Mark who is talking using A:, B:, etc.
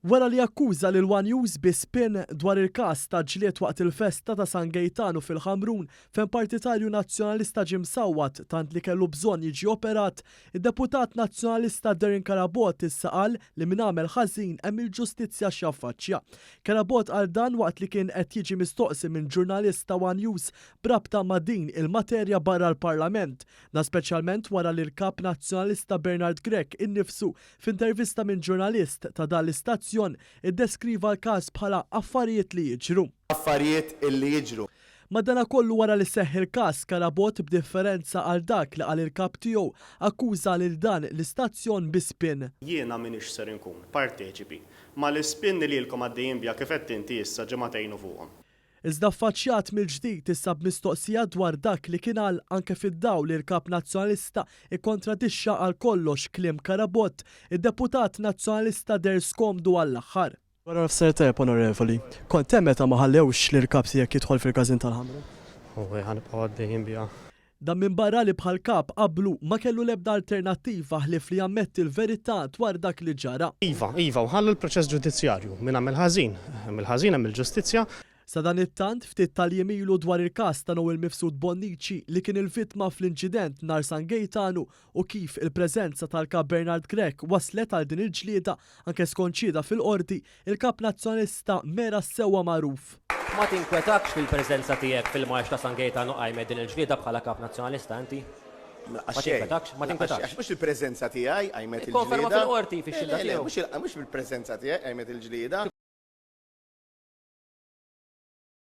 A: Wara li akkuża lil one News bi spin dwar il-każ ta' ġlied waqt il-festa ta' San Gejtanu fil-Ħamrun fejn partitarju Nazzjonalista ġie msawwat tant li kellu bżonn jiġi operat, id-deputat Nazzjonalista Darren Carabott issa qal li min għamel ħażin hemm il-ġustizzja x'jaffaċċja. Carabott qal dan waqt li kien qed jiġi mistoqsi minn ġurnalist ta' one News b'rabta ma' din il-materja barra l-Parlament. Dan speċjalment wara li l-Kap Nazzjonalista Bernard Grech innifsu F'intervista minn ġurnalist ta' dan l-istazzjon, iddeskriva l-każ bħala affarijiet li jiġru.
B: Affarijiet illi jiġru.
A: Madanakollu wara li seħħ il-każ, Carabott b'differenza għal dak li qal il-kap tiegħu, akkuża lil dan l-istazzjon bi spin.
C: Jiena m'iniex ser inkun parteċipi mal-ispin li lilkom għaddejjin biha kif għedt inti issa ġimagħtejn u fuqhom.
A: Iżda affaċċjat mill-ġdid issa b'mistoqsija dwar dak li kien qal anke fid-dawl li l-Kap Nazzjonalista ikkontradixxa għal kollox kliem Carabott, id-deputat Nazzjonalista deher skomdu għall-aħħar. Wara nofsinhar tajjeb Onorevoli. Kont hemm meta ma ħallewx lill-Kap tiegħek jidħol fil-każin tal-Ħamrun?
C: Uwe, ħa nibqgħu għaddejjin biha.
A: Dan minbarra li bħal Kap qablu ma kellu l-ebda alternattiva ħlief li jammetti l-verità dwar dak li ġara.
C: Iva, iva, u ħallu l-proċess ġudizzjarju. Min għamel ħażin, hemm il-ħażin, hemm il-ġustizzja.
A: Sadanittant, ftit tal-jiem ilu dwar il-każ ta' Noel Mifsud Bonnici li kien il-vittma fl-inċident nhar San Gejtanu u kif il-preżenza tal-Kap Bernard Grech wasslet għal din il-ġlieda anke skont xhieda fil-Qorti, Il-Kap Nazzjonalista mera s-sewwa magħruf.
D: Ma tinkwetakx fil-preżenza tiegħek fil-marċ ta' San Gejtanu qajmet din il-ġlieda bħala Kap Nazzjonalista inti? Ma tinkwetakx? Ma tinkwetakx?
B: Għax mhux il-preżenza tiegħi qajmet il-ġlieda.
D: Ikkonferma fil-Qorti fix-xhieda tiegħu.
B: Le, le, mhux il-preżenza tiegħi qajmet il-ġlieda.